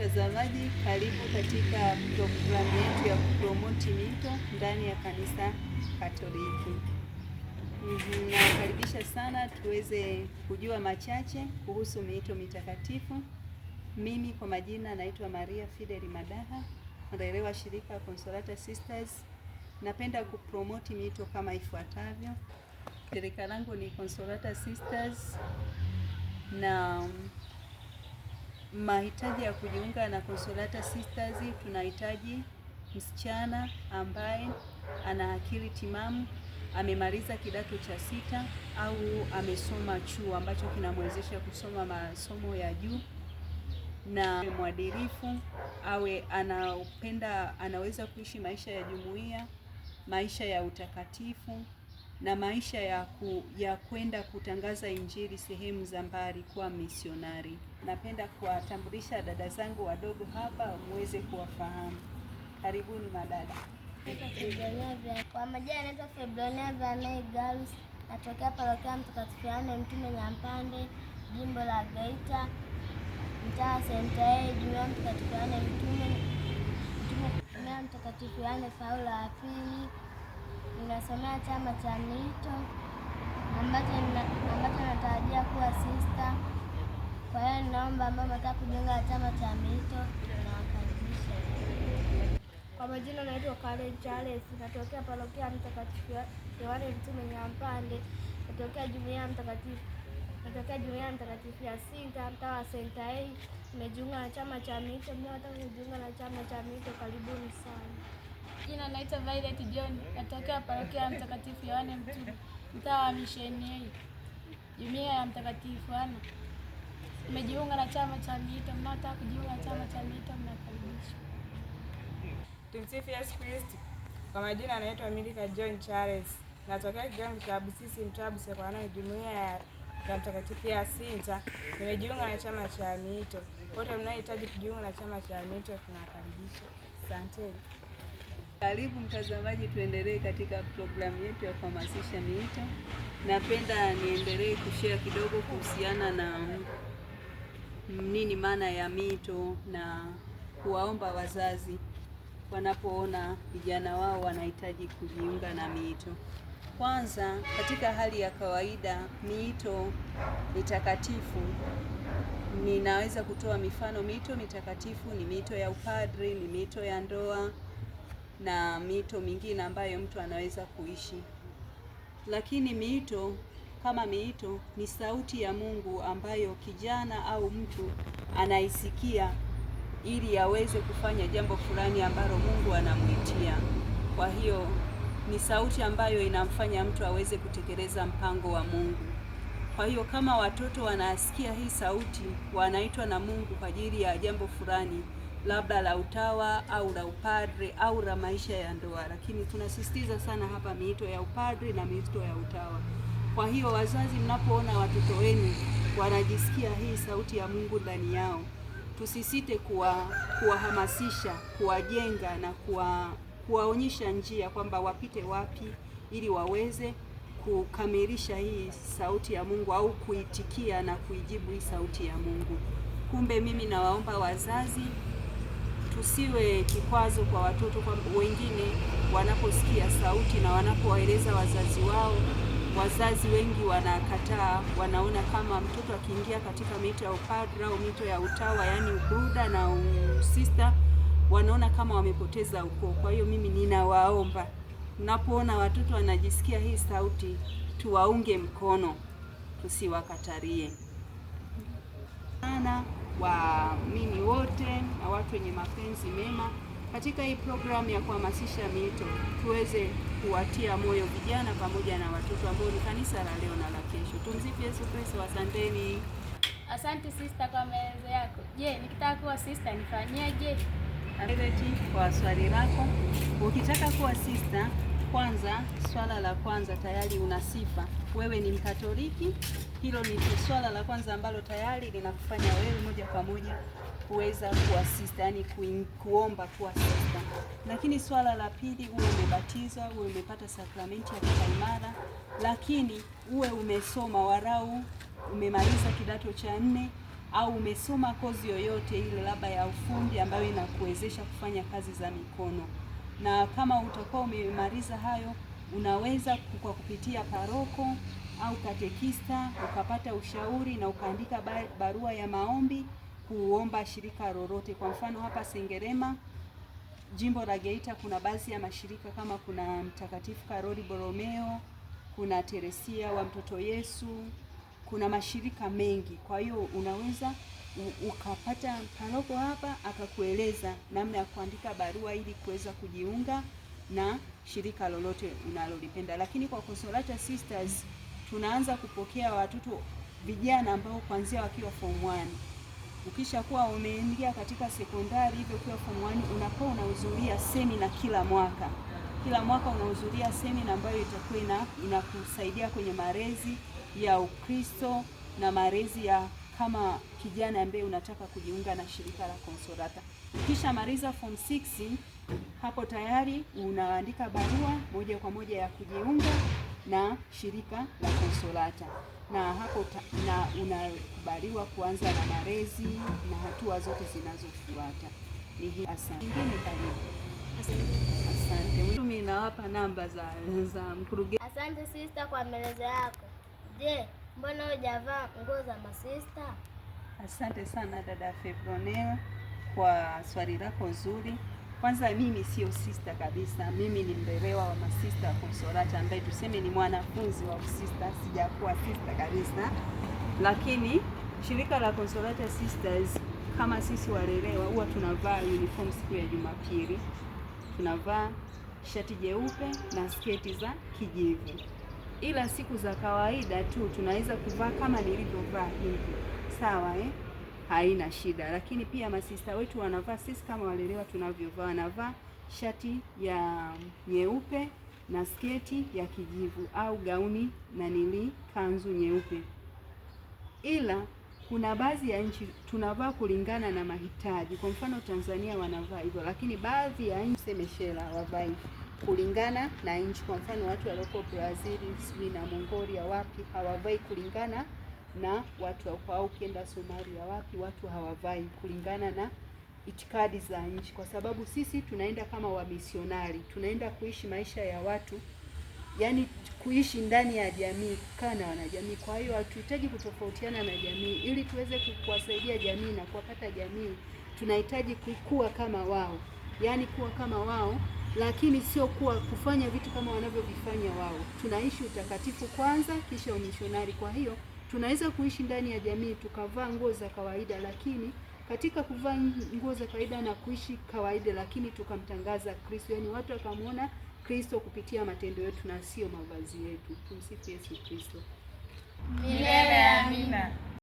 Mtazamaji, karibu katika programu yetu ya kupromoti mito ndani ya Kanisa Katoliki. Nawakaribisha sana tuweze kujua machache kuhusu miito mitakatifu. Mimi kwa majina naitwa Maria Fidel Madaha, mlelewa shirika Consolata Sisters. Napenda kupromoti miito kama ifuatavyo. Shirika langu ni Consolata Sisters na mahitaji ya kujiunga na Consolata Sisters, tunahitaji msichana ambaye ana akili timamu, amemaliza kidato cha sita au amesoma chuo ambacho kinamwezesha kusoma masomo ya juu, na mwadilifu, awe anapenda, anaweza kuishi maisha ya jumuiya, maisha ya utakatifu na maisha ya kwenda kutangaza Injili sehemu za mbali, kuwa misionari. Napenda kuwatambulisha dada zangu wadogo hapa muweze kuwafahamu. Karibuni madada. Kwa majina naitwa Febronia Vianney Gallus, natokea parokia Mtakatifu Yohane Mtume Nyampande, jimbo la Geita, mtaa Senta A, jumuiya Mtakatifu Yohane Mtume, jumuiya Mtakatifu Yohane Paulo wa Pili. Ninasomea chama cha miito ambacho natarajia kuwa sista. Kwa hiyo ninaomba ambao mnataka kujiunga na chama cha miito nawakaribisha. Kwa majina naitwa Karen Charles, natokea parokia Mtakatifu Yohane Mtume Nyampande, natokea jumuiya Mtakatifu natokea jumuiya ya Mtakatifu Yasinta, mtaa wa Senta A. Nimejiunga na chama cha miito. Mnaotaka kujiunga na chama cha miito, karibuni sana. Jina naitwa Violet John, natokea parokia ya Mtakatifu Yohane Mtume, mtaa wa Misheni A, jumuiya ya Mtakatifu Ana. Nimejiunga na chama cha miito. Mnaotaka kujiunga na chama cha miito mnakaribishwa. Tumsifu Yesu Kristo. Kwa majina anaitwa Milika John Charles, natokea kigango cha Busisi, mtaa Busekwana, jumuiya ya Mtakatifu Yasinta. Nimejiunga na chama cha miito. Wote mnaohitaji kujiunga na chama cha miito tunawakaribisha. Asanteni. Karibu mtazamaji, tuendelee katika programu yetu ya kuhamasisha miito. Napenda niendelee kushare kidogo kuhusiana na nini maana ya miito na kuwaomba wazazi wanapoona vijana wao wanahitaji kujiunga na miito. Kwanza, katika hali ya kawaida miito mitakatifu, ninaweza kutoa mifano. Miito mitakatifu ni miito ya upadri, ni miito ya ndoa na miito mingine ambayo mtu anaweza kuishi. Lakini miito kama miito ni sauti ya Mungu ambayo kijana au mtu anaisikia ili aweze kufanya jambo fulani ambalo Mungu anamuitia. Kwa hiyo ni sauti ambayo inamfanya mtu aweze kutekeleza mpango wa Mungu. Kwa hiyo kama watoto wanasikia hii sauti, wanaitwa na Mungu kwa ajili ya jambo fulani, labda la utawa au la upadre au la maisha ya ndoa, lakini tunasisitiza sana hapa miito ya upadre na miito ya utawa. Kwa hiyo wazazi, mnapoona watoto wenu wanajisikia hii sauti ya Mungu ndani yao, tusisite kuwahamasisha, kuwajenga na kuwaonyesha njia kwamba wapite wapi ili waweze kukamilisha hii sauti ya Mungu au kuitikia na kuijibu hii sauti ya Mungu. Kumbe mimi nawaomba wazazi tusiwe kikwazo kwa watoto, kwa wengine wanaposikia sauti na wanapowaeleza wazazi wao, wazazi wengi wanakataa, wanaona kama mtoto akiingia katika mito ya upadre au mito ya utawa, yaani ubruda na usista, wanaona kama wamepoteza ukoo. Kwa hiyo mimi ninawaomba, mnapoona watoto wanajisikia hii sauti, tuwaunge mkono, tusiwakatarie sana. Waamini wote na watu wenye mapenzi mema katika hii programu ya kuhamasisha miito, tuweze kuwatia moyo vijana pamoja na watoto ambao ni kanisa la leo na la kesho. Tumsifu Yesu Kristo. Asanteni. Asante sister kwa maelezo yako. Je, nikitaka kuwa sister nifanyeje? Asante kwa swali lako. Ukitaka kuwa sister, kwanza, swala la kwanza tayari una sifa, wewe ni Mkatoliki. Hilo ni swala la kwanza ambalo tayari linakufanya wewe moja kwa moja kuweza kuwa sister, yani kuomba kuwa sister. Lakini swala la pili, uwe umebatizwa, uwe umepata sakramenti ya kipaimara, lakini uwe umesoma warau umemaliza kidato cha nne au umesoma kozi yoyote ile labda ya ufundi ambayo inakuwezesha kufanya kazi za mikono. Na kama utakuwa umemaliza hayo, unaweza kwa kupitia paroko au katekista ukapata ushauri na ukaandika barua ya maombi kuomba shirika lolote. Kwa mfano hapa Sengerema, jimbo la Geita, kuna baadhi ya mashirika kama kuna Mtakatifu Karoli Borromeo, kuna Teresia wa Mtoto Yesu, kuna mashirika mengi. Kwa hiyo unaweza ukapata paroko hapa akakueleza namna ya kuandika barua ili kuweza kujiunga na shirika lolote unalolipenda. Lakini kwa Consolata Sisters tunaanza kupokea watoto vijana ambao kuanzia wakiwa form 1. Ukishakuwa umeingia katika sekondari hivyo ukiwa form 1 unakuwa unahudhuria semina kila mwaka. Kila mwaka unahudhuria semina ambayo itakuwa inakusaidia kwenye malezi ya Ukristo na malezi ya kama kijana ambaye unataka kujiunga na shirika la Consolata. Ukisha maliza form 6 hapo tayari unaandika barua moja kwa moja ya kujiunga na shirika la Consolata, na hapo na unakubaliwa kuanza na malezi na hatua zote zinazofuata. Ni hii. Asante. Nyingine karibu. Asante. Mimi nawapa namba za mkurugenzi. Asante sister kwa maelezo yako. Je, mbona hujavaa nguo za masista? Asante sana dada Febronea kwa swali lako zuri. Kwanza mimi sio sister kabisa, mimi ni mlelewa wa masista wa Consolata ambaye tuseme ni mwanafunzi wa usista, sijakuwa sister kabisa. Lakini shirika la Consolata Sisters kama sisi walelewa huwa tunavaa uniform siku ya Jumapili. Tunavaa shati jeupe na sketi za kijivu. Ila siku za kawaida tu tunaweza kuvaa kama nilivyovaa hivi. Sawa eh? Haina shida. Lakini pia masista wetu wanavaa, sisi kama walelewa tunavyovaa, wanavaa shati ya nyeupe na sketi ya kijivu au gauni na nili kanzu nyeupe. Ila kuna baadhi ya nchi tunavaa kulingana na mahitaji. Kwa mfano Tanzania wanavaa hivyo, lakini baadhi ya nchi semeshela wavai kulingana na nchi. Kwa mfano watu walioko Brazil, sijui na Mongolia wapi hawavai kulingana na watu wa ukienda Somalia wapi watu hawavai kulingana na itikadi za nchi, kwa sababu sisi tunaenda kama wamisionari, tunaenda kuishi maisha ya watu, yani kuishi ndani ya jamii, kukaa na wanajamii. Kwa hiyo hatuhitaji kutofautiana na jamii. Ili tuweze kuwasaidia jamii na kuwapata jamii, tunahitaji kukua kama wao, yani kuwa kama wao, lakini sio kuwa kufanya vitu kama wanavyovifanya wao. Tunaishi utakatifu kwanza, kisha umishonari. Kwa hiyo tunaweza kuishi ndani ya jamii tukavaa nguo za kawaida, lakini katika kuvaa nguo za kawaida na kuishi kawaida, lakini tukamtangaza Kristo, yani watu wakamuona Kristo kupitia matendo yetu na sio mavazi yetu. Tumsifu Yesu Kristo. Milele amina.